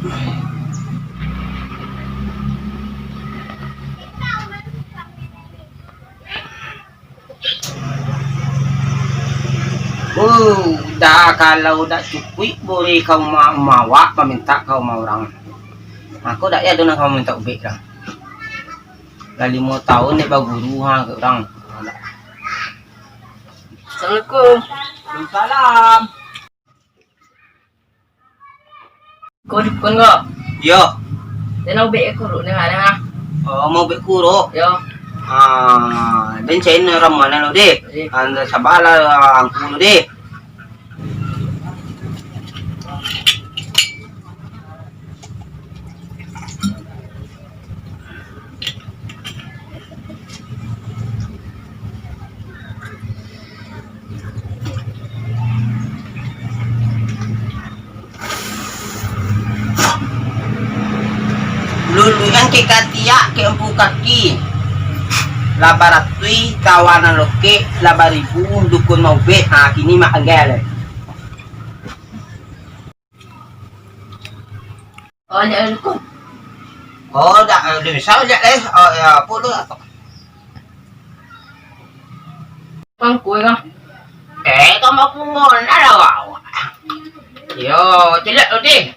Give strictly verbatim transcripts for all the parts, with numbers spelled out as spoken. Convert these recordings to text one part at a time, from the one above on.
Oh, dah kalau dak cukuik boleh kau ma-, mawak mamintak kau ma urang. Mako dak ya ado nan kau mintak ubek dah. Lah limo tahun dek baguru ha ka urang. Assalamualaikum. Waalaikumsalam. Ko dukun ko? Yo. Den ubek kuruk ni lah, ah. Oh, mau ubek kuruk? Yo. Ah, den cari nan ramuan lo deh. Iyo. Anda sabarlah angku lo deh. Luluian kek katiak, kek ampu kaki. Lah baratuih kawanan lokek, lah baribu dukun maubek. Ha, kini mak anggal. Oh, jak lah dukun. Oh, dak, eh, dak bisa jak, eh. Oh, ya, apo tu? Pangkua kah? Eh, kau mau pungon, ada awak. Yo, cilak tu deh.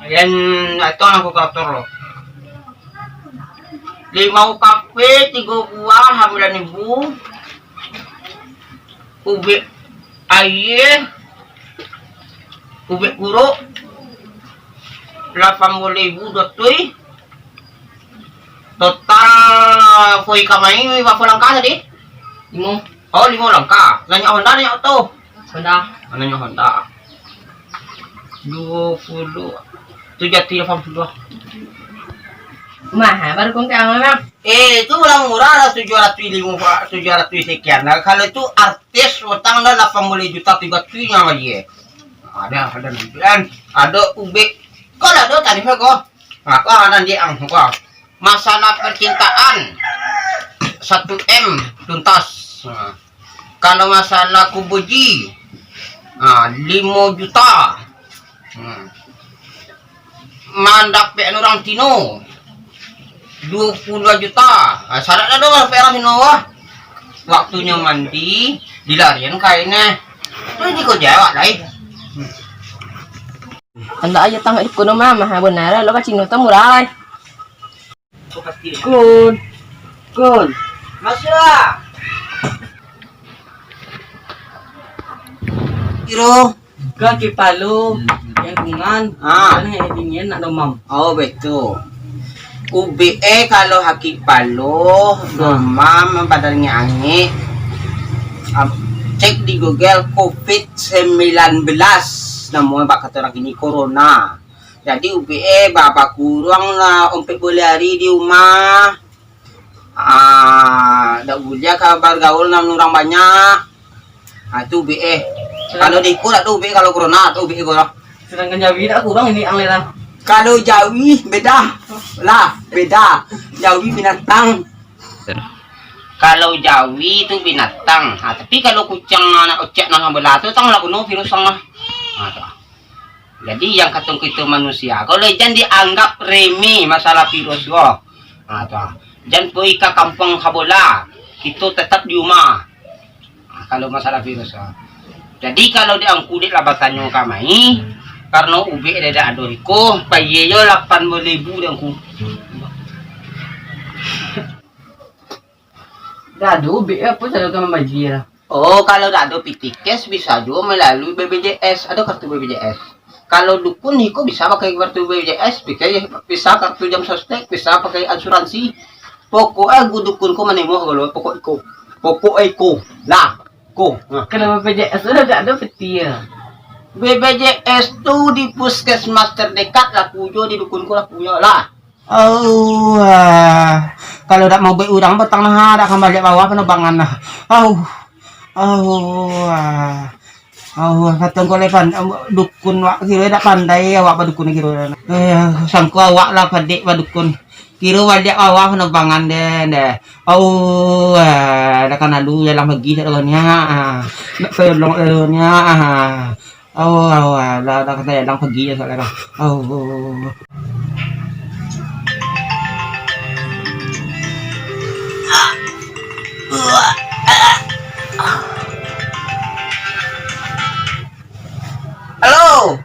Yang datang aku katur lo. Limau kape, tigo buah, ambilan ibu. Ubek aia, ubek kuruk, lapan puluah ribu dotui. Total koi kamai, bara langkah tadi? Limo. Oh, limo langkah. Nanyo Honda, nanyo oto? Honda. Nanyo Honda. Duo puluah. Tujuah ratuih lapan puluah. Mahal baru kongkang, Bang. Eh, itu lah murah lah, tujuah ratuih limo, tujuah ratuih sekian lah. Kalau itu artis utang lah lapan puluah juta, tigo ratuih nyo lagi, eh. Ada, ada nanti kan. Ada ubek. Kau lah ada tadi, kau. Nah, kau ada nanti ang, kau. Masalah percintaan, satu M tuntas. Nah. Kalau masalah kubuji, ha, limo juta. Hmm. Mandapek urang Cino, duo puluah juta. Ha, syarat ado mandapek urang Cino, wah. Waktunyo mandi, dilarian kain, eh. Tu di ko jawab, lai. Andak aja tangah ikun mah, mahal benar, lo ka Cino tu murah, lai. Kun. Kun. Masuak. Iro. Ka kipalo, yang kungan, ah. Kan yang dingin nak domam. Oh, betul. Ubek eh kalau sakik palo, ah. Domam, badan angek, ah, cek di Google covid sembilan belas, namo bak kato urang kini corona. Jadi, ubek eh, ba-, bakuruang lah ompek boleh ari di rumah. Ah, dak buliah ka bagaul nan urang banyak. Ah, tu ubek eh. Kalau di iko dak tu ubek, kalau corona tu ubek iko lah. Sedangkan jawi dak kurang ini ang lah. Kalau jawi beda. Lah, beda. Jawi binatang. Kalau jawi tu binatang. Ha, tapi kalau kuciang anak ocek nan sabelah tu, tang lah kuno virus ang lah. Ha, tu. Jadi, yang kato kito manusia, kalau jan dianggap remeh masalah virus ko. Ha, tu. Jan poi ka kampuang sabolah, kito tetap di rumah. Ha, kalau masalah virus ko. Jadi, kalau di angku dek lah batanyo kamai, karano ubek dek ado iko, payi yo lapan puluah ribu dek angku. Dah ado ubek apo cara ka mambaji lah. Oh, kalau dak ado P T Cash, bisa juo malalui B P J S. Ado kartu B P J S. Kalau dukun iko bisa pakai kartu B P J S, pakai, bisa kartu jam sostek, bisa pakai asuransi. Pokok e dukun ko manimo galo, pokok iko. Pokok e iko. Lah, ko. Ha. Kalau B P J S tu dak ado peti yo. B P J S tu di puskesmas terdekat lah, pujo di dukun ko lah, pujo lah. Oh, ah. Kalau dak mau buek urang batang nah, dak ka baliak bawah panobangan nah. Oh, oh, ah. Oh, katong ko lepan, dukun wak kiro dak pandai awak badukun kiro. Eh, sangko awak lah padek badukun. Kiro baliak bawah panobangan deh, deh. Oh, ah, dak ka lalu jalan pagi sak dah nya. Ah. Dak ka lalu nya. Ah. Oh, oh, ah, dah, dah kata jalan pagi yo sak dah. Oh, oh, oh. Halo.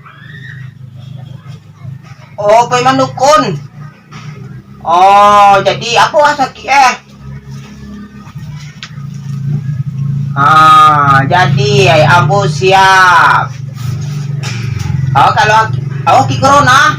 Oh, Pak Iman Dukun. Oh, jadi apo sakik eh? Ah, jadi ai ambo siap. Oh, kalau aki, oh, aki corona.